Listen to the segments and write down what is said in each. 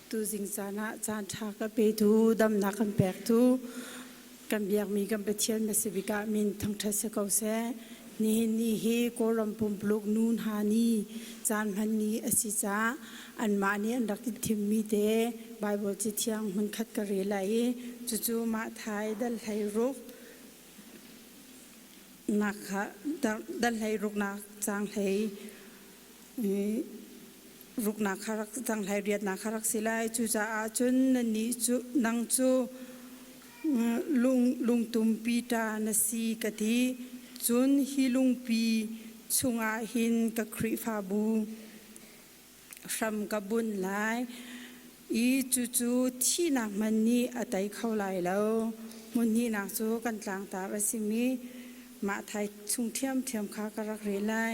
Tuzing caan ah caan ṭha ka petu, damnak kan pektu, kan biakmi kan Pathian hmasabik ah min thangṭhat si ko seh. Nihin ni hi Kawlram pumpuluk nu hna ni caan hman ni a si caah anmah nih an rak i thimmi te Baibal Cathiang hmunkhat ka rel lai i cucu Matthai dal 16 nak kha dal 16nak caang hlei ruknak kha rak canghlai riatnak kha rak si lai. Cucaah cun nannih cu nang cu lung lungtumpi ṭa na si ka ti. Cun hi lungpi chungah hin ka Khrihfabu hram ka bunh lai i cucu thihnak hmanh nih a tei kho lai lo. Hmun hnihnak cu kan tlangtar a simi Matthai chung ṭhiamṭhiam kha ka rak rel lai.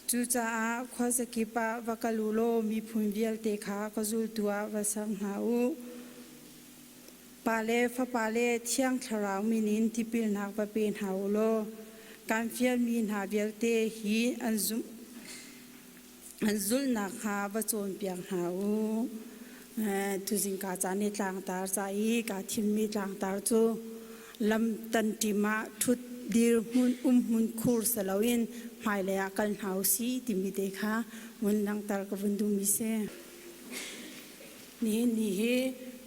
Cucaah khuazakip ah va kal u law miphun vialte kha ka zultu ah va ser hna u. Pa le Fapa le Thiang Thlarau min in tipilnak va pe hna u law kaan fialmi hna vialte hi an zumh an zulh nakhnga va cawnpiak hna u. Tuzing ka caan i tlangtar ca i kaa thimmi tlangtar cu lam tanṭim ah ṭhut dirhmun umhmun khur si loin hmailei ah kal hna u sih timi te kha vun langhter ka vun duhmi si. Nihin ni hi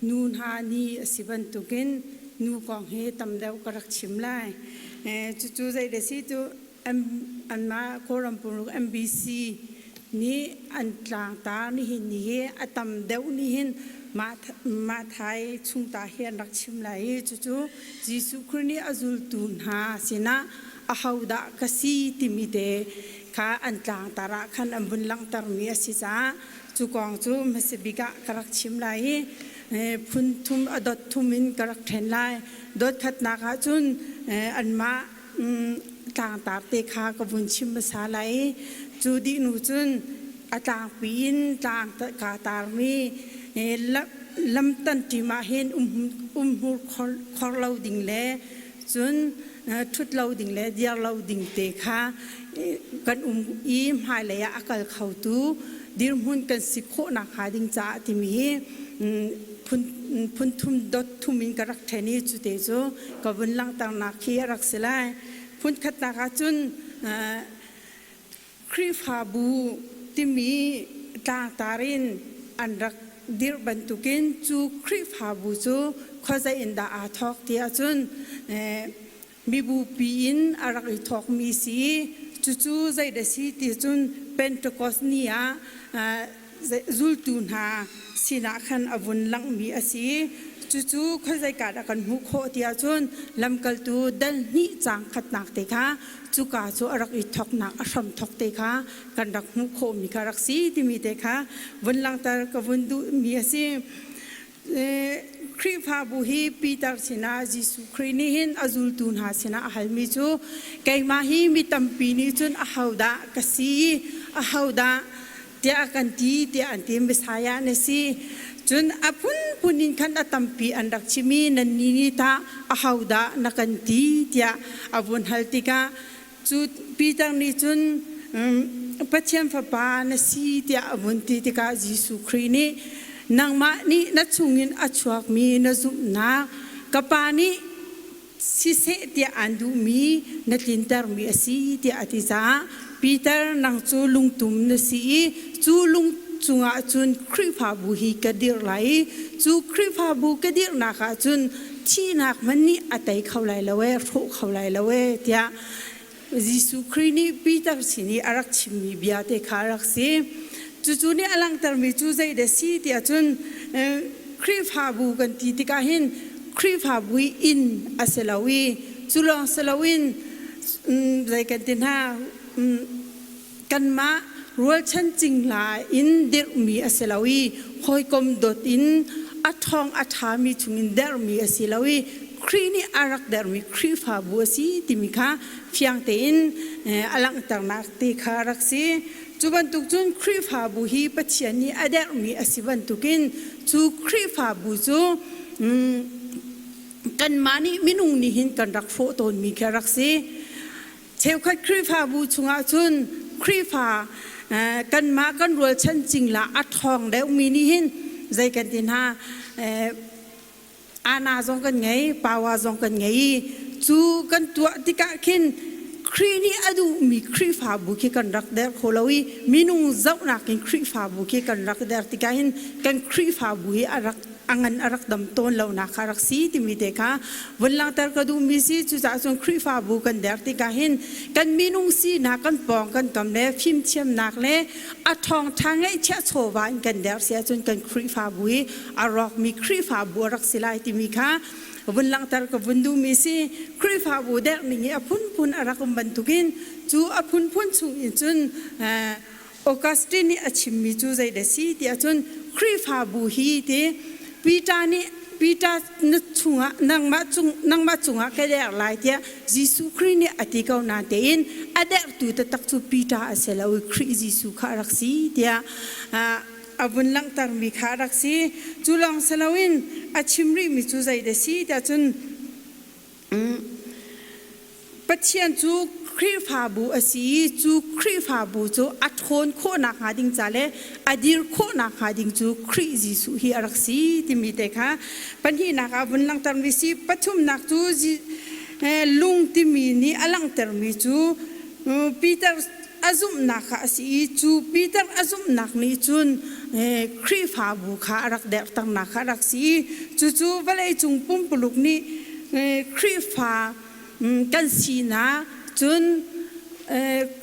nu hna ni a si bantukin nu kong hi tam deuh ka rak chim lai. Cucu zei da si cu anmah Kawlram pumruk MBC nih an tlangtar nihin ni hi a tam deuh nih hin Matthai chungta hi an rak chim lai i cucu Jesuh Khrih nih a zultu hna sinah ahodah ka si timi te kha an tlangtar ah khan an vun langhtermi a si caah cu kong cu hmasa bik ah ka rak chim lai i phun thum a dot thum in ka rak ṭhen lai. Dot khatnak ah cun anmah tlangtar te kha ka vun chim hmasa lai i cu dih hnu cun a tlangpi in tlang kaa tarmi lam tanṭim ah hin umhur khor lo ding le cun ṭhut lo ding le dir lo ding te kha kan um i hmailei ah a kal khotu dirhmun kan si khawh nakhnga ding caah timi hi phun thum dot thum in ka rak ṭhen i cu te cu ka vun langhternak khi a rak si lai. Phunkhatnak ah cun Khrihfabu timi tlangtar in an rak dirh bantukin cu Khrihfabu cu khuazei in dah aa thawk ti ahcun mibupi in a rak i thawkmi si i cucu zei dah si ti cun Pentecost ni ah zultu hna sinah khan a vun langhmi a si. Cucu khuazeika dah kan hmuh khawh ti ahcun lamkaltu dal hnih caang khatnak te kha cuka cu a rak i thawknak a hram thawk te kha kan rak hmuh khawhmi kha rak si timi te kha vun langhter ka vun duhmi a si. Khrihfabu hi Peter sinah Jesuh Khrih nih hin a zultu hna sinah a halmi cu keimah hi mi tampi nih cun ahodah ka si i ahodah tiah a kan ti tiah an ti. Messiah na si. Cun a phunphun in khan a tampi an rak chim i nannih nih tah ahodah na kan ti tiah a vun hal tikah Cu Peter nih cun Pathian Fapa na si tiah a vun ti tikah Jesuh Khrih nih nangmah nih na chungin a chuakmi na zumhnak ka Pa nih siseh tiah aan duhmi na tlintermi a si tiah a ti caah Peter nang cu lungtum na si i cu lung cungah cun Khrihfabu hi ka dirh lai i cu Khrihfabu ka dirhnak ah cun thihnak hmanh nih a tei kho lai lo ee, hrawh kho lai lo ee tiah Jesuh Khrih nih Peter sin i a rak chimmi bia te kha a rak si. Cucu nih a langhtermi cu zei dah si tiah cun Khrihfabu kan ti tikah hin Khrihfabu i inn a si lo i cu lawng si loin zei kan ti hna kanmah rualchan cingla in dirhmi a si lo i hawikom dawt in a ṭhawng a ṭhami chungin derhmi a si lo i Khrih nih a rak derhmi Khrihfabu a si timi kha fiang tein a langhternak ti kha a rak si. Cu bantuk cun Khrihfabu hi Pathian nih a derhmi a si bantukin cu Khrihfabu cu kanmah nih minung nih hin kan rak hrawh tawnmi khi a rak si. Cheukhat Khrihfabu chungah cun Khrihfa kanmah kan rualchan cingla a ṭhawng deuhmi nih hin zei kan ti hna ana zong kan ngei, power zong kan ngei i cu kan tuah tikah khin Khrih nih a duhmi Khrihfabu khi kan rak der kho lo i minung zohnak in Khrihfabu khi kan rak der tikah hin kan Khrihfabu hi a rak a ngan a rak dam tawn lonak kha rak si timi te kha vun langhter ka duhmi si. Cucaah cun Khrihfabu kan der tikah hin kan minung sinak, kan pawng kan kam le fimthiamnak le a ṭhawngṭha ngeihchiah chawva in kan der si ahcun kan Khrihfabu hi a rawkmi Khrihfabu a rak si lai timi kha vun langhter ka vun duhmi si. Khrihfabu derhning hi a phunphun a rak um bantukin cu a phunphun chung in cun Augustine nih a chimmi cu zei dah si ti ahcun Khrihfabu hi ti Peter nih Peter na chungah nangmah cung nangmah cungah ka der lai tiah Jesuh Khrih nih a ti ko na tein a derhtu taktak cu Peter a si lo i Khrih Jesuh kha a rak si tiah a vun langhtermi kha a rak si. Cu lawng si loin a chim rihmi cu zei dah si tiah cun Pathian cu Khrihfabu a si i cu Khrihfabu cu a ṭhawn khawhnak hnga ding ca le a dir khawhnak hnga ding cu Khrih Jesuh hi a rak si timi te kha pahnihnak ah vun langhtermi si. Pathumnak cu lung timi nih a langhtermi cu Peter a zumhnak kha a si i cu Peter a zumhnak nih cun Khrihfabu kha a rak derhternak kha a rak si i cucu vawleicung pumpuluk nih Khrihfa kan sinak cun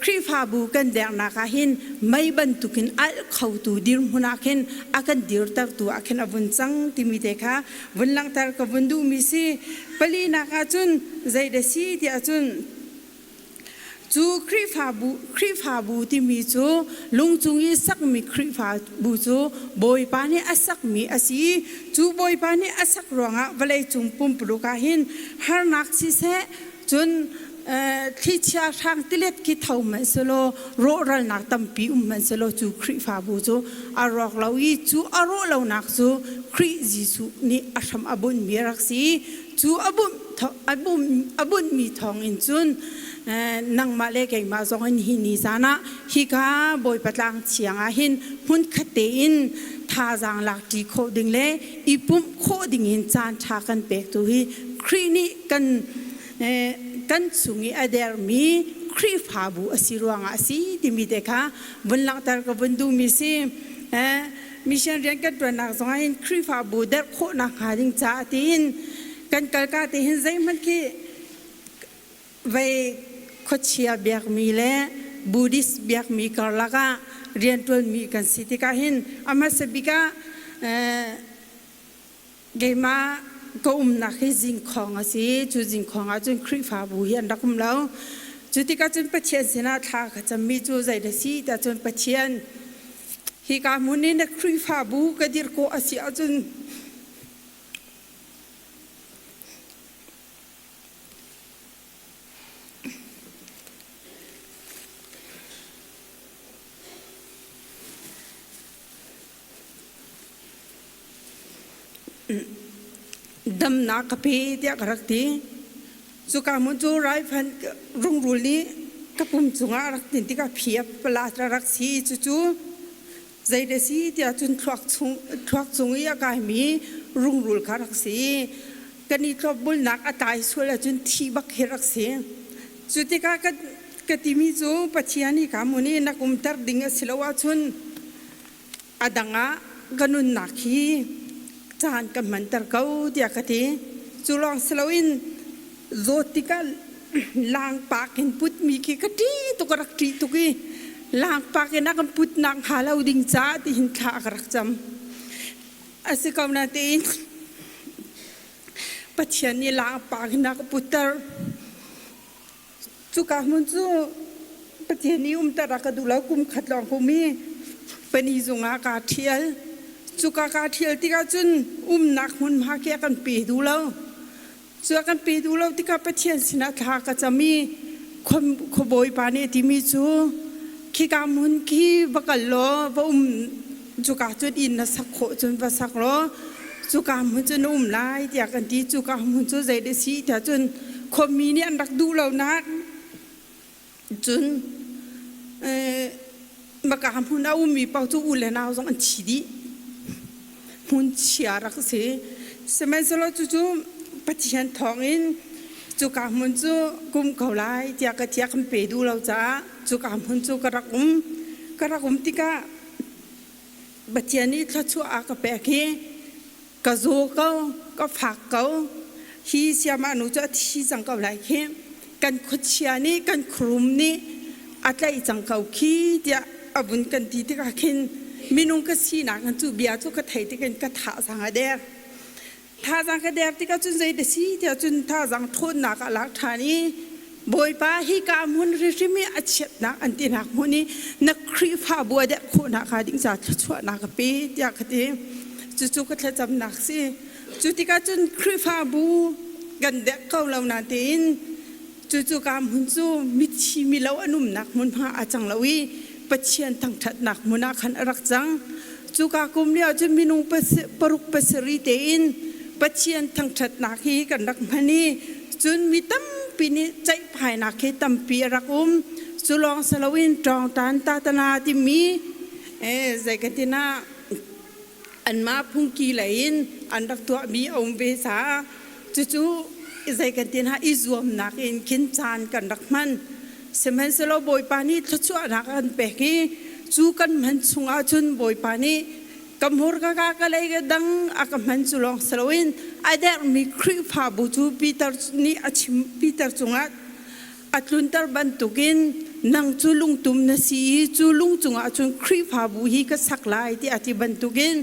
Khrihfabu kan dernak ah hin mei bantukin alh khotu dirhmun ah khin a kan dirtertu ah khin a vun cang timi te kha vun langhter ka vun duhmi si. Palinak ah cun zei dah si tiah cun Cu Khrihfabu, Khrihfabu timi cu lungcung i sakmi Khrihfabu cu Bawipa nih a sakmi a si. Cu Bawipa nih a sak ruangah vawleicung pumpuluk ah hin harnak siseh, cun thlichia hrang tilet khi tho hmanh selaw rawhralnak tampi um hmanh selaw cu Khrihfabu cu a rawk lo i cu a rawh lonak cu Khrih Jesuh nih a hram a bunhmi a rak si. Cu a bunhmi thawngin cun nangmah le keimah zong in hi ni zan ah hika Bawipa tlang thiang ah hin hmunkhat tein thazaang lakṭi khawh ding le i pumh khawh ding in caan ṭha kan pektu hi Khrih nih kan kan chung i a dermi Khrihfabu a si ruangah a si timi te kha vun langhter ka vun duhmi si. Mission rian kan ṭuannak zongah hin Khrihfabu derh khawhnak hnga ding caah tiin kan kalka te hin zeihmanh khi vei khuachia biakmi le Buddhist biakmi karlak ah rianṭuanmi kan si tikah hin a hmasa bik ah keimah ka umnak hi zingkhawng a si. Cu zingkhawng ah cun Khrihfabu hi an rak um lo. Cu tikah cun Pathian sinah thla ka cammi cu zei dah si tiah cun Pathian hika hmun i na Khrihfabu ka dir khawh a si ahcun damnak ka pe tiah ka rak ti. Cuka hmun cu raifanh rungrul nih ka pum cungah a rak tin tikah phi a pala a rak si. Cucu zei dah si tiah cun thluak chung thluak cung i a kaimi rungrul kha rak si. Kan i tlawpbulnak a tai sual ahcun thih bak hi rak si. Cu tikah ka ka timi cu Pathian hi ka hmun i na umter ding a si lo ahcun a dang ah ka nunnak hi caan ka hmanter ko tiah ka ti. Cu lawng si loin zawt tikah langpak in putmi khi ka ṭih tuk, ka rak ṭih tuk i langpak in a kan putnak hnga lo ding caah tihin thla ka rak cam. A si ko natein Pathian nih langpak in a ka putter. Cuka hmun cu Pathian nih umter a ka duh lo. Kum khat lawng ka um i pani zung ah kaa ṭhial. Cuka kaa ṭhial tikah cun umnak hmunhma khi a kan pe duh lo. Cu a kan pe duh lo tikah Pathian sinah thla ka cam i khuabawi pa nih a timi cu khika hmun khi va kal law va um cuka cun inn na sak khawh cun va sak law cuka hmun cu na um lai tiah kan ti. Cuka hmun cu zei dah si tiah cun khuami nih an rak duh lonak cun maka hmun a ummi paoh cu u le nau zong an thi dih. Hmun chia rak si. Sihmanhsehlaw cucu Pathian thawngin cuka hmun cu kum ko lai tiah ka thiah kan pe duh lo caah cuka hmun cu ka rak um. Ka rak um tikah Pathian nih thluachuah a ka pek i ka zaw ko, ka fak ko. Hi siamah nu cu a thi cang ko lai khi. Kan khuachia nih, kan khuarum nih a tlaih cang ko khi tiah a vun kan ti tikah khin minung ka sinak in cu bia cu ka thei tikin ka thazaang a der. Thazaang ka der tikah cun zei da si tiah cun thazaang ṭhawnnak ah lak ṭhan i Bawipa hika hmun hrimhrim i a chiatnak an tinak hmun i na Khrihfabu a derh khawhnak hnga ding ca thluachuahnak ka pe tiah ka ti. Cucu ka thlacamnak si. Cu tikah cun Khrihfabu kan derh ko lo nain cucu ka hmun cu mithi milo an umnak hmunhma a cang lo i Pathian thangṭhatnak hmun ah khan a rak cang. Cuka kum lio cun minung paruk pasarih tein Pathian thangṭhatnak hi kan rak hman i cun mi tampi nih ceihphainak hi tampi a rak um. Cu lawng si loin ṭawngṭan tatana timi zei kan ti na anmah phungki lei in an rak tuahmi a um ve caah cucu zei kan ti hna i zuamnak in khin caan kan rak hman. Sihmanhsehlaw Bawipa nih thluachuahnak a kan pek i cu kan hman chungah cun Bawipa nih ka hmurka ka ka lei ka dang a ka hman cu lawng si loin a dermi Khrihfabu cu Peter nih a chim Peter cungah a tlunter bantukin nang cu lungtum na si i cu lung cungah cun Khrihfabu hi ka sak lai tiah a ti bantukin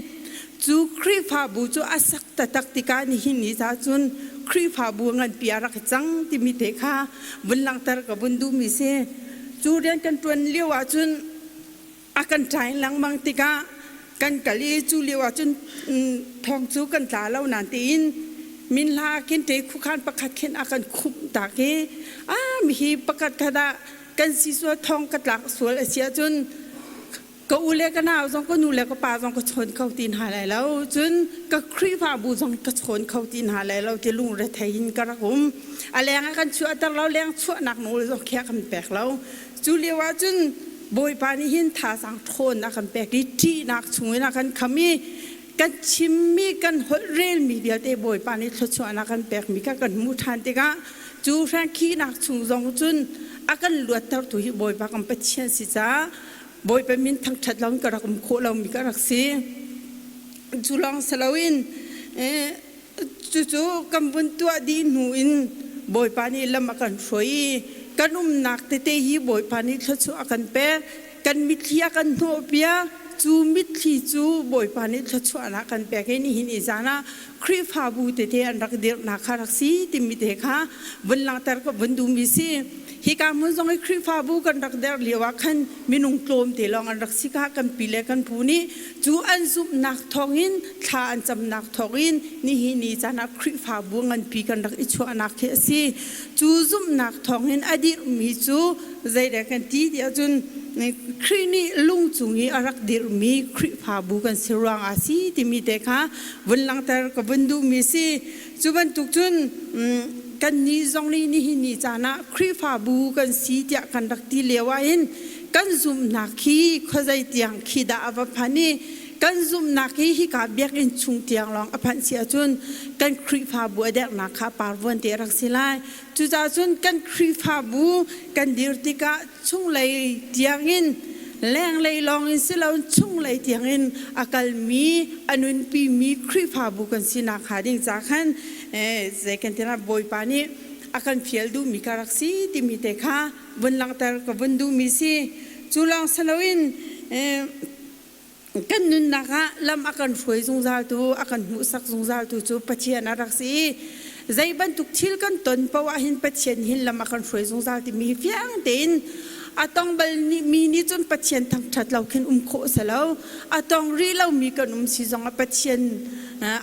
cu Khrihfabu cu a sak taktak tikah nihin ni ca cun Khrihfabu nganpi a rak cang timi te kha vun langhter ka vun duhmi si. Cu rian kan ṭuan lio ahcun a kan ṭai lengmang tikah kan kal i cu lio ahcun thong cu kan tla lo nain tiin minhla khin te khukhan pakhat khin a kan khumh tak i a mihi pakhat khat ah kan si sual thong ka tlak sual a si ahcun ka u le ka nau zong ka nu le ka pa zong ka chawn kho ti hna lai lo cun ka Khrihfabu zong ka chawn kho ti hna lai lo ti lungrethei in ka rak um a leng ah kan chuahter lo leng chuahnak nawl zong khia kan pek lo Cu lio ah cun Bawipa nih hin thazaang ṭhawn a kan pek i ṭihnak chungin a kan kham i kan chimmi kan holh relmi vialte Bawipa nih thluachuahnak kan pekmi kha kan hmuh ṭhan tikah cu hrengkhihnak chung zong cun a kan luattertu hi Bawipa kan Pathian si caah Bawipa min thangṭhat loin ka rak um khawh lomi ka rak si. Cu lawng si loin Cucu kan vun tuah dih hnu in Bawipa nih lam a kan hruai i kan umnak tete hi Bawipa nih thluachuah a kan pek. Kan mitthli a kan hnawhpiak. Cu mitthli cu Bawipa nih thluachuahnak a kan pek i nihin i zan ah Khrihfabu tete an rak dirhnak kha rak si timi te kha vun langhter ka vun duhmi si. Hika hmun zong i Khrihfabu kan rak derh lio ah khan minung tlawmte lawng an rak si kha kan pi le kan pu nih cu an zumhnak thawngin thla an camnak thawngin nihin ni caan ah Khrihfabu nganpi kan rak i chuahnak khi a si. Cu zumhnak thawngin a dirhmi cu zeidah kan ti tiah cun Khrih nih lung cung i a rak dirhmi Khrihfabu kan si ruangah a si timi te kha vun langhter ka vun duhmi si. Cu bantuk cun kannih zong nih nihin ni caan ah Khrihfabu kan si tiah kan rak ti lio ahhin kan zumhnak hi khuazei tiang khi dah a va phan i kan zumhnak hi hika biakinn chung tiang lawng a phanh si ahcun kan Khrihfabu a dernak kha parvuan te a rak si lai. Cucaah cun kan Khrihfabu kan dir tikah chunglei tiangin lenglei lawngin si loin chunglei tiangin a kalmi a nunpimi Khrihfabu kan sinak hnga ding ca khan zei kan ti Bawipa nih a kan fial duhmi ka rak si timi te kha vun langhter ka vun duhmi si. Cu lawng si loin kan nunnak ah lam a kan hruai zungzaltu a kan hmuhsak zungzaltu cu Pathian a rak si i zei bantuk thil kan ton paoh ah hin Pathian hin lam a kan hruai zungzal timi hi fiang tein a tong bal mi nih cun Pathian thangṭhat lo khin um khawh si lo a tong rih lomi kan um si zong ah Pathian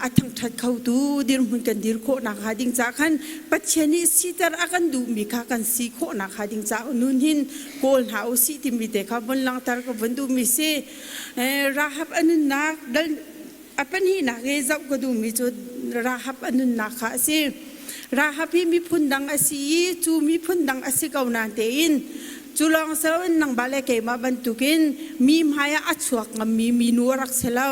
a thangṭhat khotu dirhmun kan dir khawh nak hnga ding ca khan Pathian nih siter a kan duhmi kha kan si khawh nak hnga ding ca nun hin kawl hna u sih timi te kha vun langhter ka vun duhmi si. Rahab a nunnak dal a pahnihnak i zoh ka duhmi cu Rahab a nunnak kha a si. Rahab hi miphun dang a si i cu miphun dang a si ko nain tein cu lawng si loin nangmah le keimah bantukin mi hmai ah a chuak ngammi minu a rak si lo.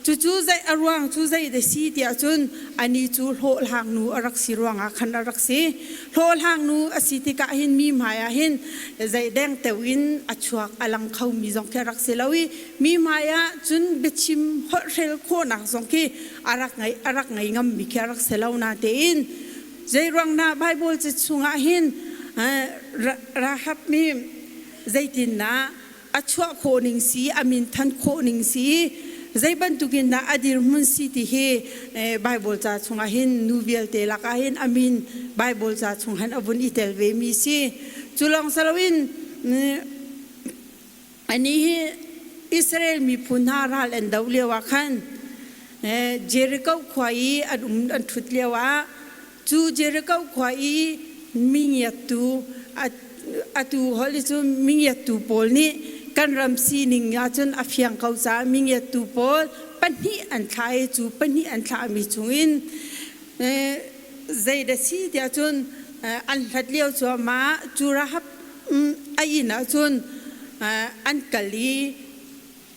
Cucu zei a ruang cu zei da si tiah cun ani cu hlawhhlang nu a rak si ruangah khan a rak si. Hlawhhlang nu a si tikah hin mi hmai ah hin zei deng teu in a chuak a lang kho mi zong khi a rak si lo i mi hmai ah cun biachim holhrel khawhnak zong khi a rak ngei a rak ngei ngam mi khi a rak si lo na tein zei ruang dah Bible ca chungah hin Rahab nih zeitindah a chuah khawh ning si a min than khawh ning si zei bantukin dah a dirhmun si ti hi Bible ca chungah hin nu vialte lakah hin a min Bible ca chung han a vun i tel ve mi si. Cu lawng si loin anih hi Israel miphun hna ral an do lio ah khan Jericho khua i an um an ṭhut lio ah cu Jericho khua i mingiattu atu holh i cu mingiattu pawl nih kan ram sining ahcun a fiang ko caah mingiattu pawl pahnih an thlah i cu pahnih an thlahmi chungin zei dah si tiah cun an hlat lio cuahmah cu Rahab a inn ah cun an kal i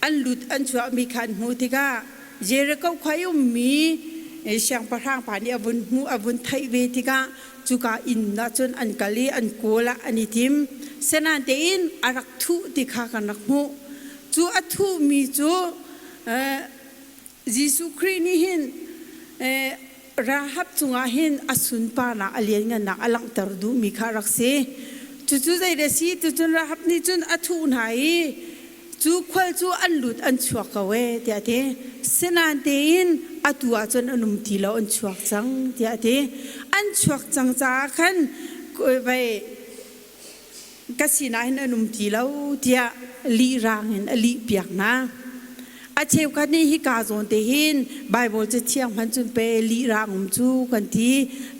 an lut an chuahmi kha an hmuh tikah Jericho khua i ummi siangpahrang pa nih a vun hmuh a vun theih ve tikah cuka inn ah cun an kal i an kawl ah an i tim. Senan tein a rak thuh ti kha kan rak hmuh. Cu a thuhmi cu Jesuh Khrih nih hin Rahab cungah hin a sunparnak a lianngannak a langhter duhmi kha a rak si. Cucu zeidah a si? Tucun Rahab nih cun a thuh hna i cu khual cu an lut an chuak ko ee tiah a ti. Sinain tein atu ah cun an um ti lo an chuak cang tiah a ti. An chuak cang caah khan vei ka sinah hin an um ti lo tiah lih-rang in a lihpiak hna. A cheukhat nih hika zawn te hin Baibal cathiang hmanh cun pe lih-rang um cu kan ti.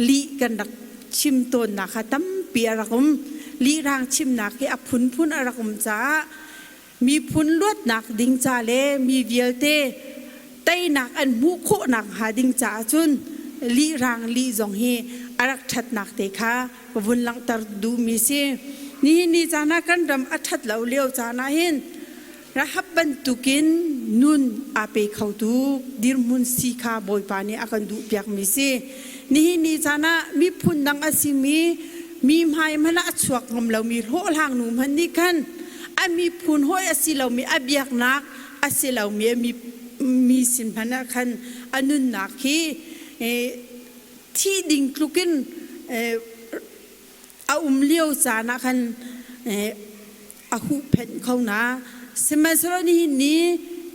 Lih kan rak chim tawnnak kha tampi a rak um. Lih-rang chimnak hi a phunphun a rak um caah miphun luatnak ding ca le mi vialte teinak an hmuh khawhnak hnga ding caah cun lih-rang lih zong hi a rak ṭhatnak te kha ka vun langhter duhmi si. Nihin ni caan ah kan ram a ṭhat lo lio caan ah hin Rahab bantukin nun aa pe khotu dirhmun si kha Bawipa nih a kan duhpiakmi si. Nihin ni caan ah miphun dang a simi mi hmai hmanh ah a chuak ngam lomi hlawhhlang nu hmanh nih khan a miphun hawi a si lomi a biaknak a si lomi a mi sin hmanh ah khan a nunnak hi thi ding tlukin a um lio caan ah khan a huhphenh kho na. Sihmanhsehlaw nihin ni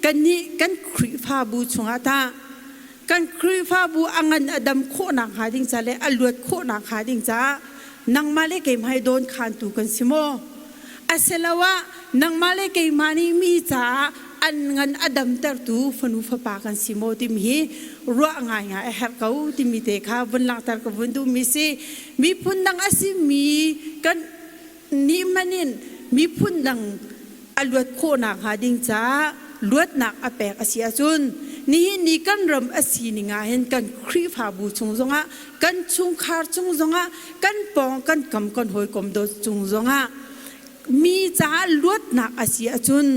kannih kan Khrihfabu chungah tah kan Khrihfabu a ngan a dam khawhnak hnga ding ca le a luat khawhnak hnga ding caah nangmah le keimah hi dawn khantu kan si maw? Asiloah nangmah le keimah nih mi caah an ngan a damtertu fanu fapa kan si maw timi hi ruah ngaingai a herh ko timi te kha vun langhter ka vun duhmi si. Miphun dang a simi kan nih hmanh in miphun dang a luat khawhnak hnga ding caah luatnak a pek a si ahcun nihin ni kan ram a sining ah hin kan Khrihfabu chung zongah kan chungkhar chung zongah kan pawng kan kam kan hawikom dawt cung zongah mi caah luatnak a si ahcun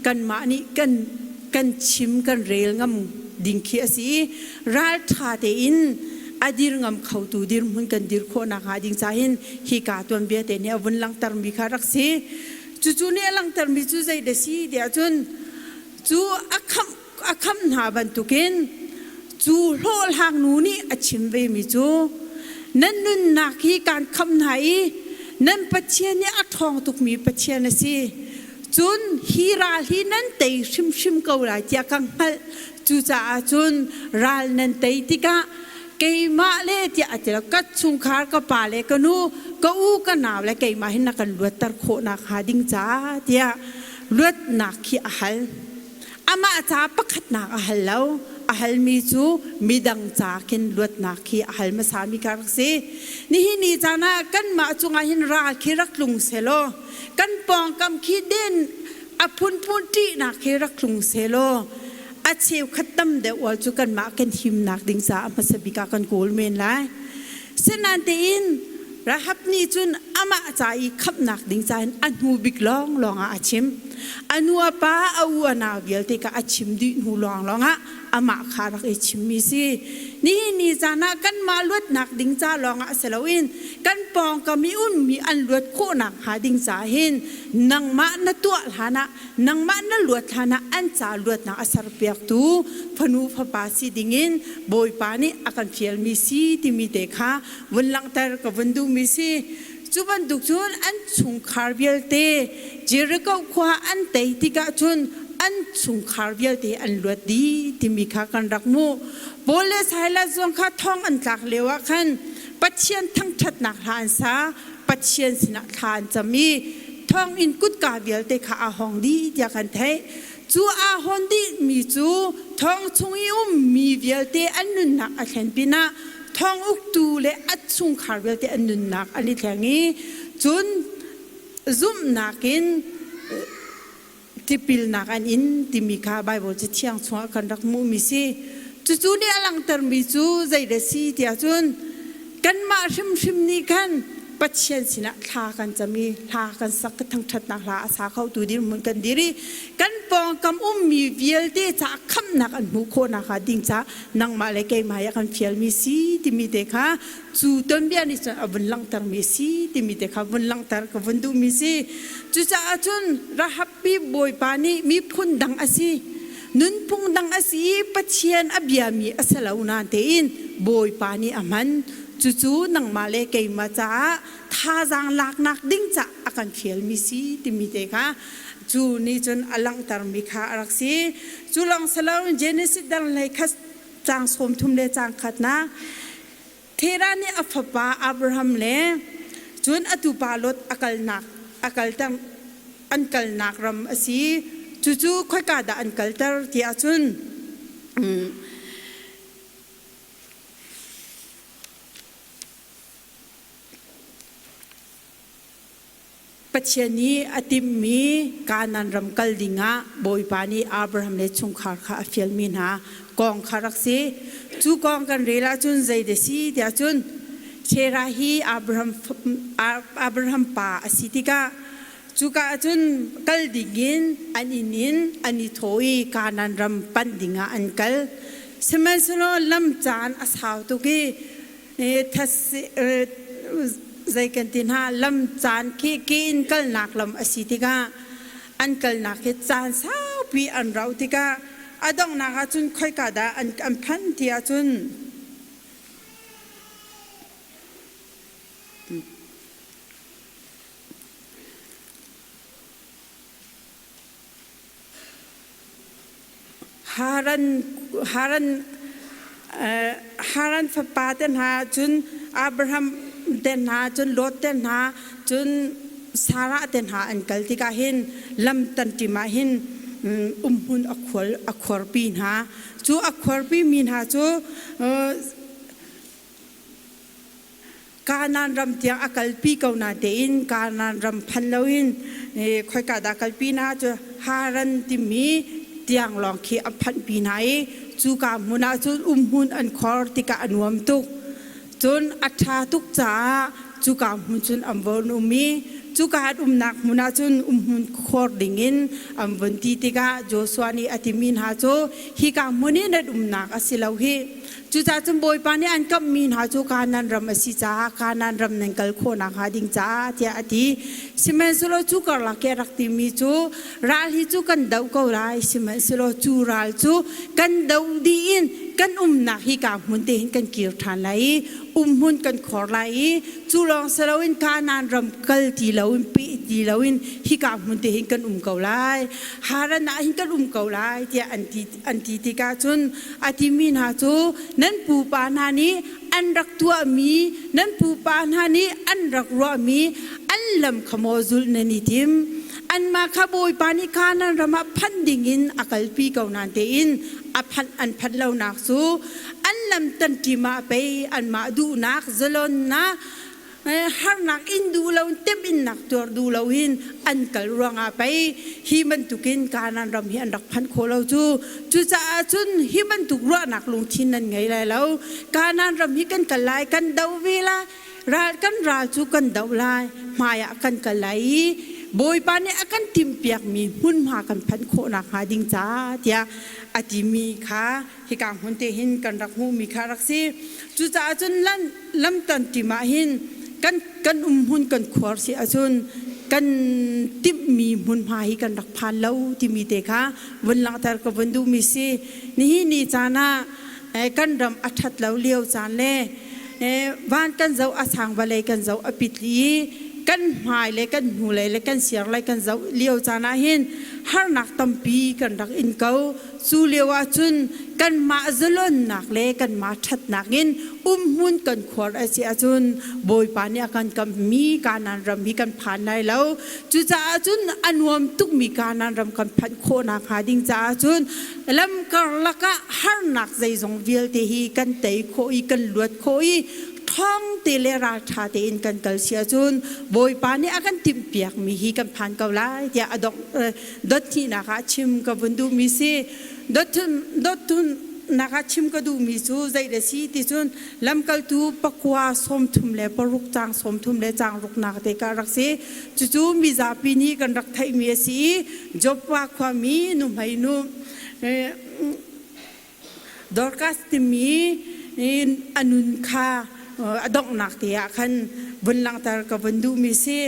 kanmah nih kan kan chim kan rel ngam ding khi a si i ralṭha tein a dir ngam khotu dirhmun kan dir khawhnak hnga ding ca hin hika tuanbia te nih a vun langhtermi kha rak si. Cucu nih a langhtermi cu zei dah si tiah cun cu a khamh a khamh hna bantukin cu hlawhhlang nu nih a chim vemi cu nan nunnak hi kaan khamh hna i nan Pathian nih a ṭhawng tukmi Pathian a si. Cun hi ral hi nan tei hrimhrim ko lai tiah ka hngalh. Cucaah cun ral nan tei tikah keimah le tiah a ti lo ka chungkhar ka pa le ka nu ka u ka nau le keimah hin na kan luatter khawh nakhnga ding caah tiah luatnak khi a hal. Amah ca pakhatnak a hal lo. A halmi cu midang ca khin luatnak khi a hal hmasami kha rak si. Nihin ni caan ah kanmah cungah hin ral khi rak tlung selaw kan pawngkam khi den a phunphun ṭihnak khi rak tlung selaw a cheukhat tam deuh ual cu kanmah kan himnak ding caah hmasa bik ah kan kawl men lai. Sinain tein. Rahab nih cun amah ca i khamhnak ding ca in a hnu bik lawnglawng ah a chim. A nu a pa a u a nau vialte kha a chim dih hnu lawnglawng ah amah kha a rak i chimmi si. Nihin ni caan ah kanmah luatnak ding ca lawngah si loin kan pawngkam i ummi an luat khawhnak hnga ding ca hin nangmah na tuah hlan ah nangmah na luat hlan ah an ca luatnak a serpiaktu fanu fapa si dingin Bawipa nih a kan fialmi si timi te kha vun langhter ka vun duhmi si. Cu bantuk cun an chungkhar vialte Jericho khua an tei tikah cun an chungkhar vialte an luat dih timi kha kan rak hmuh. Paul le Silas zong kha thong an tlak lio ah khan Pathian thangṭhatnak hla an sa, Pathian sinah thla an cam i thonginn kutka vialte kha aa hong dih tiah kan theih. Cu aa hawn dihmi cu thong chung i ummi vialte an nunnak a thlen pinah thong uktu le a chungkhar vialte an nunnak an i thleng i cun zumhnak in tipilnak an in timi kha Baibal Cathiang chungah kan rak hmuhmi si. Cucu nih a langhtermi cu zei si tiah cun kanmah hrimhrim nih khan Pathian sinah thla kan cam i hla kan sak ka thangṭhatnak hla a sa khotu dirhmun kan dir i kan pawngkam ummi vialte caah khamhnak an hmuh khawh nakhnga ding caah nangmah le keimah hi a kan fialmi si timi te kha cu tuanbia nih cun a vun langhtermi si timi te kha vun langhter ka vun duhmi si. Cucaah cun Rahab pi Bawipa nih miphun dang a si nunphung dang a si i Pathian a biami a si lo nain tein Bawipa nih a hman. Cucu nangmah le keimah caah thazaang laknak ding caah a kan fialmi si timi te kha cu nih cun a langhtermi kha a rak si. Cu lawng si loin Genesis dang hlei khat caang 30 le caang khatnak Terah nih a fapa Abraham le cun a tupa Lot a kalnak a kalter an kalnak ram a si. Cucu khoika dah an kalter ti ahcun Pathian nih a timhmi Kanaan ram kal dingah Bawipa nih Abraham le chungkhar kha a fialmi hna kong kha rak si. Cu kong kan rel ahcun zei dah si tiah cun Sarah hi Abraham, Abraham pa a si tikah cuka ahcun kal dingin an inn in an i thawh i Kanaan ram panh dingah an kal. Sihmanhsehlaw lam caan a sau tuk i zei kan ti hna lam caan khi ke in kalnak lam a si tikah an kalnak hi caan saupi an rauh tikah a donghnak ah cun khoika dah an phanh ti ahcun Haran, Haran, Haran fapa te hna cun Abraham te hna cun Lot te hna cun Sarah te hna an kal tikah hin lam tanṭim ah hin umhmun a khual a khuarpi hna. Cu a khuarpi mi hna cu Kanaan ram tiang a kalpi ko natein Kanaan ram phan loin khoika dah kalpi hna cu Haran timi tiang lawng khi a phanhpi hna i cuka hmun ah cun umhmun an khor tikah a nuam tuk. Cun a ṭha tuk caah cuka hmun cun an von um i cuka an umnak hmun ah cun umhmun khor dingin an vun ti tikah Joshua nih a timi hna cu hika hmun i nan umnak a si lo hih. Cucaah cun Bawipa nih an kamhmi hna cu Kanaan ram a si caah Kanaan ram nan kal khawh nakhnga ding caah tiah a ti. Sihmanhsehlaw cu karlak i a rak timi cu ral hi cu kan doh ko lai, sihmanhsehlaw cu ral cu kan doh dih in kan umnak hika hmun te hin kan kir ṭhan lai i umhmun kan khor lai i cu lawng si loin Kanaan ram kal ti loin peh ti loin hika hmun te hin kan um ko lai. Haran ah hin kan um ko lai tiah an ti an ti tikah cun a timi hna cu nan pupa hna nih an rak tuahmi nan pupa hna nih an rak ruahmi an lam kha maw zulh nan i tim anmah kha Bawipa nih Kanaan ram ah phanh dingin a kalpi ko nain tein a phanh an phanh lonak cu an lam tanṭim ah pei anmah duhnak zalonnak harnak in duh lo temhinnak tuar duh loin an kal ruangah pei hi bantukin Kanaan ram hi an rak phanh khawh lo cu. Cucaah cun hi bantuk ruahnak lungthin nan ngei lai lo. Kanaan ram hi kan kal lai, kan do ve lai. Ral kan ral cu kan doh lai, hmai ah kan kal lai i Bawipa nih a kan timhpiakmi hmunhma kan phanh khawh nakhnga ding ca tiah a timi kha hika hmun te hin kan rak hmuhmi kha rak si. Cucaah cun lamtan tim ah hin kan kan um hmun kan khuar si ahcun kan timhmi hmunhma hi kan rak phan lo timi te kha vun langhter ka vun duhmi si. Nihin ni caan ah kan ram a ṭhat lo lio caan le van kan zoh a sang vawlei kan zoh a pit i kan hmai le kan hnulei le kan siar lei kan zoh lio caan ah hin harnak tampi kan rak in ko. Cu lio ah cun kanmah zalonnak le kanmah ṭhatnak in umhmun kan khuar a si ahcun Bawipa nih a kan kamhmi Kanaan ram hi kan phan lai lo. Cucaah cun a nuam tukmi Kanaan ram kan phanh khawh nakhnga ding caah cun lam karlak ah harnak zeizong vialte hi kan tei khawh i kan luat khawh i ṭhawng te le ralṭha tein kan kal si ahcun Bawipa nih a kan timhpiakmi hi kan phan ko lai tiah a dongh dot hnihnak ah chim ka vun duhmi si. Dot thumnak ah chim ka duhmi cu zei dah si ti cun lamkaltu pakua 36 caang 30 le caang ruknak te ka rak si. Cucu mizapi nih kan rak theihmi a si i Joppa khuami nuhmei nu Dorcas timi a nun kha a donghnak te ah khan vun langhter ka vun duhmi si.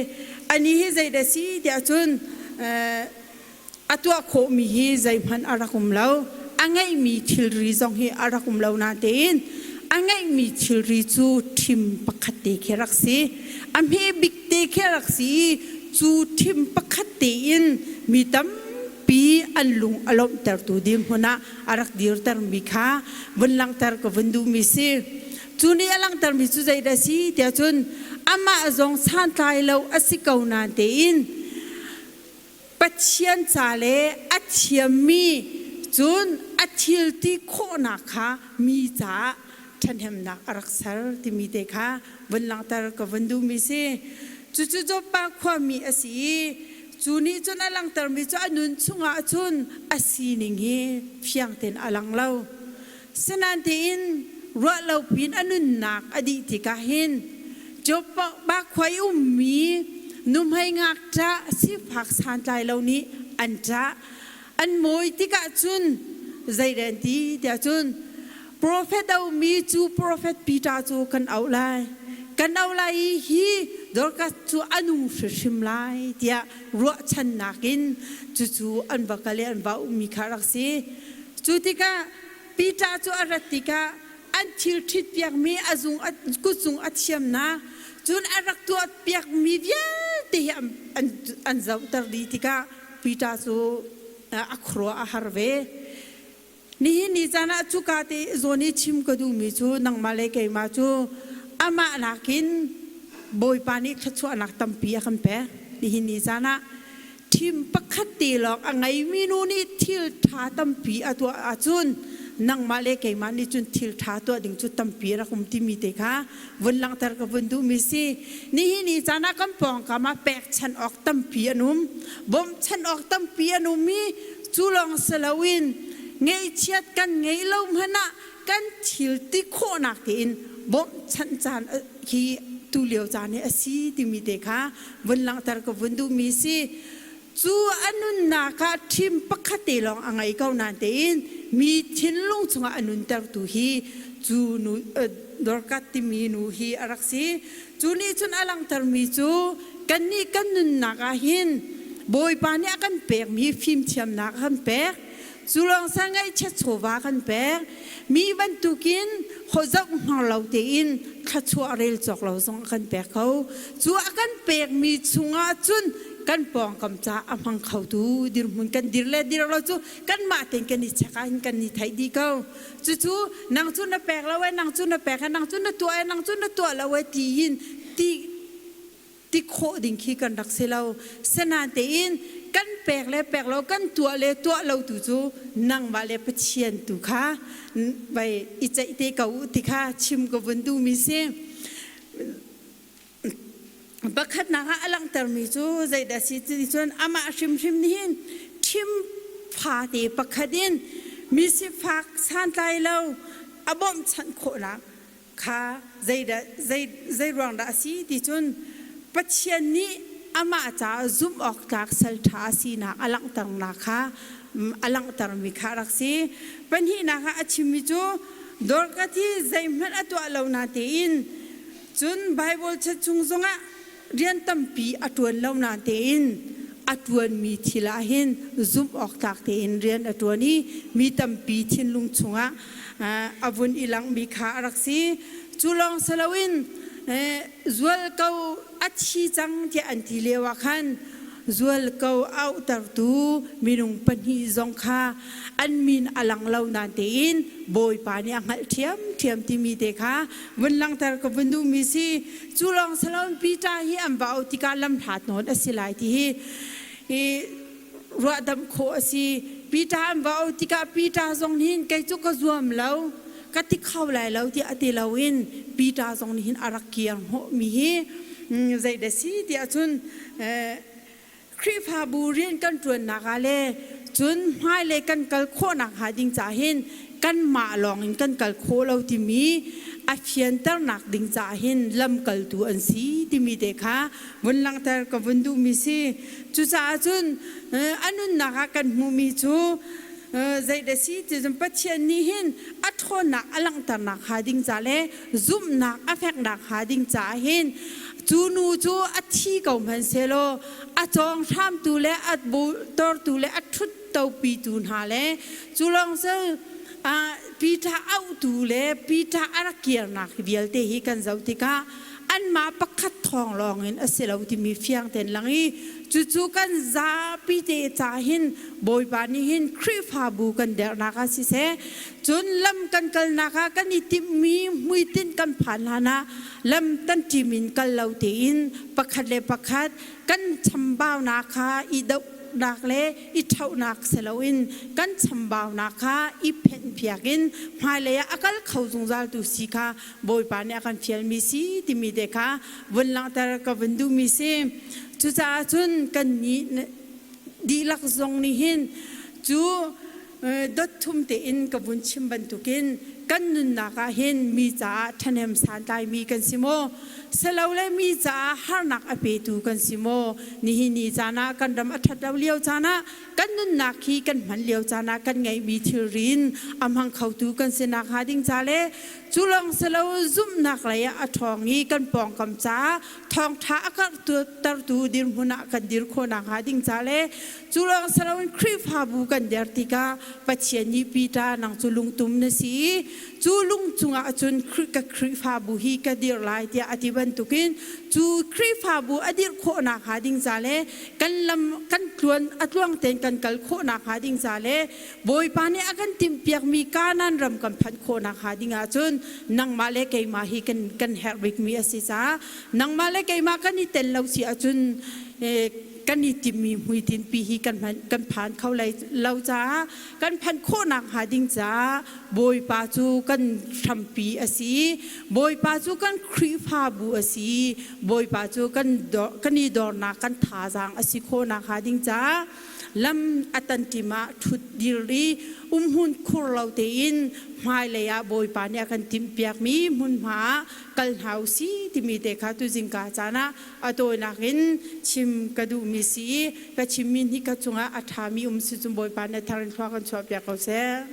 Ani hi zeidah si tiah cun a tuah khawhmi hi zeihmanh a rak um lo. A ngeihmi thilri zong hi a rak um lo natein a ngeihmi thilri cu ṭhim pakhat te khi rak si. A hme bik te khi a rak si i cu ṭhim pakhat tein mi tampi an lung a lawmhtertu dirhmun ah a rak dirtermi kha vun langhter ka vun duhmi si. Cu nih a langhtermi cu zeidah a si tiah cun amah zong santlai lo a si ko nain tein Pathian ca le a thiammi cun a thil ti khawhnak kha mi caah ṭhahnemnak a rak ser timi te kha vun langhter ka vun duhmi si. Cucu Joppa khuami a si i cu nih cun a langhtermi cu a nun chungah cun a sining hi fiang tein a lang lo. Sinain tiin ruah lo piin a nunnak a dih tikah hin Joppa khua i ummi nuhmei ngakṭah sifak santlai lo nih an ṭah. An mawi tikah cun zei an ti tiah cun profet a ummi cu profet Peter cu kan auh lai. Kan auh lai i hi Dorcas cu a nung hrimhrim lai tiah ruahchannak in cucu an va kal i an va ummi kha a rak si. Cu tikah Peter cu a rat tikah an thil ṭhitpiakmi a zung a kutzung a thiamnak cun a rak tuahpiakmi vialte hi an, an zohter dih tikah Peter cu a khuaruah a har ve. Nihin ni caan ah cuka te zawn i chim ka duhmi cu nangmah le keimah cu amah nakin Bawipa nih thluachuahnak tampi a kan pek. Nihin ni caan ah Thim pakhat te lawng a ngeimi nu nih thil ṭha tampi a tuah ahcun nangmah le keimah nih cun thil ṭha tuah ding cu tampi rak um timi te kha vun langhter ka vun duhmi si. Nihin ni caan ah kan pawngkam ah pekchanh awk tampi an um, bawmhchanh awk tampi an um i cu lawng si loin ngeihchiat kan ngeih lo hmanh ah kan thil ti khawhnak tein bawmhchanh caan hi tulio caan hi a si timi te kha vun langhter ka vun duhmi si. Cu a nunnak ah ṭhim pakhat te lawng a ngei ko nain tein mi thinlung chungah a nuntertu hi cu nu Dorcas timi nu hi a rak si. Cu nih cun a langhtermi cu kannih kan nunnak ah hin Bawipa nih a kan pekmi fimthiamnak a kan pek. Cu lawng sa ngaihchiat chawva kan pek. Mi bantukin zoh hngar lo tein thluachuah rel cawk lo zong a kan pek ko. Cu a kan pekmi chungah cun kan pawngkam ca a hmang khotu dirhmun kan dir le dir lo cu kanmah tein kan i check ah hin kan i theih dih ko. Cucu nang cu na pek lo e, nang cu na pek e, nang cu na tuah e, nang cu na tuah lo e ti hin ti ti khawh ding khi kan rak si lo. Sanain tein kan pek le pek lo, kan tuah le tuah lo tu cu nangmah le Pathian tu kha vai i ceih te ko u ti kha chim ka vun duhmi si. Pakhatnak ah a langhtermi cu zeidah si ti cun amah hrimhrim nih hin ṭhim fate pakhat in mi sifak santlai lo a bawmhchanh khawhnak. Kha zeidah zei zei ruang dah a si ti cun Pathian nih amah caah zumh awk tlak sal ṭha a sinak a langhternak kha a langhtermi kha a rak si. Pahnihnak ah a chimmi cu Dorcas hi zeihmanh a tuah lo na tein cun Baibal chan chung zongah rian tampi a ṭuan lo na tein a ṭuanmi thil ah hin zumh awk tlak tein rian a ṭuan i mi tampi thinlung chungah a vun i langhmi kha a rak si. Cu lawng si loin zualko a thi cang tiah an ti lio ah khan zualko auhtertu minung pahnih zong kha an min a lang lo nain tein Bawipa nih a hngalh ṭhiamṭhiam timi te kha vun langhter ka vun duhmi si. Cu lawng si loin Peter hi an va auh tikah lamhlat nawn a si lai ti hi ruahdamh khawh a si. Peter an va auh tikah Peter zong nih kei cu ka zuam lo, ka ti kho lai lo tiah a ti loin Peter zong nih hin a rak kir hnawhmi hi zeidah si tiah cun Khrihfabu rian kan ṭuannak ah le cun hmailei kan kal khawhnak hnga ding caah hin kanmah lawng in kan kal khawh lo timi a fianternak ding caah hin lamkaltu an si timi te kha vun langhter ka vun duhmi si. Cucaah cun a nunnak ah kan hmuhmi cu zeidah si ti cun Pathian nih hin a ṭhawnnak a langhternak hnga ding ca le zumhnak a feknak hnga ding caah hin cu nu cu a thi ko hmanhsehlaw a cawng hramtu le a tortu le a ṭhut topitu hna le cu lawng cu Peter auhtu le Peter a rak kirnak vialte hi kan zoh tikah anmah pakhat thawng lawng in a si lo timi fiang tein lang i cucu kan zapi te ca hin Bawipa nih hin Khrihfabu kan derhnak ah siseh cun lam kan kalnak ah kan i timhmi hmuitinh kan phan hlan ah lam kan ṭim in kal lo tein pakhat le pakhat kan chambaunak kha i dohnak le i ṭhohnak si loin kan chambaunak kha i phenhpiak in hmailei ah a kal kho zungzaltu si kha Bawipa nih a kan fialmi si timi te kha vun langhter ka vun duhmi si. Cucaah cun kannih dihlak zong nih hin cu dot thum tein ka vun chim bantukin kan nunnak ah hin mi caah ṭhahnem santlaimi kan si maw? Silole mi caah harnak a petu kan si maw? Nihin ni caan ah kan ram a ṭhat lo lio caan ah kan nunnak hi kan hman lio caan ah kan ngeihmi thilri in a hmang khotu kan si nakhnga ding ca le cu lawng si lo zumhnak lei ah a ṭhawng i kan pawngkam caah thawngṭha a karhtertu dirhmun ah kan dir khawh nakhnga ding ca le cu lawng si loin Khrihfabu kan der tikah Pathian nih Peter nang cu lungtum na si i cu lung cungah cun ka Khrihfabu hi ka dir lai tiah a ti bantukin cu Khrihfabu a dirh khawh nakhnga ding ca le kan lam kan tluan a tluang tein kan kal khawh nakhnga ding ca le Bawipa nih a kan timhpiakmi Kanaan ram kan phanh khawh nakhnga ding ahcun nangmah le keimah hi kan kan herh bikmi a si caah nangmah le keimah kan i tel lo si ahcun kan i timmi hmuitinpi hi kan kan phan kho lai lo caah kan phanh khawh nakhnga ding caah Bawipa cu kan hrampi a si Bawipa cu kan Khrihfabu a si Bawipa cu kan kan i dornak kan thazaang a si khawh nakhnga ding caah lam a tanṭim ah ṭhut dir i umhmun khur lo tein hmailei ah Bawipa nih a kan timhpiakmi hmunhma ah kal hna u si timi te kha tuzingka caan ah a tawinak in chim ka duhmi si i ka chimmi hni ka cungah a ṭhami um si cun Bawipa nih a thar in thlua kan chuahpiak ko seh.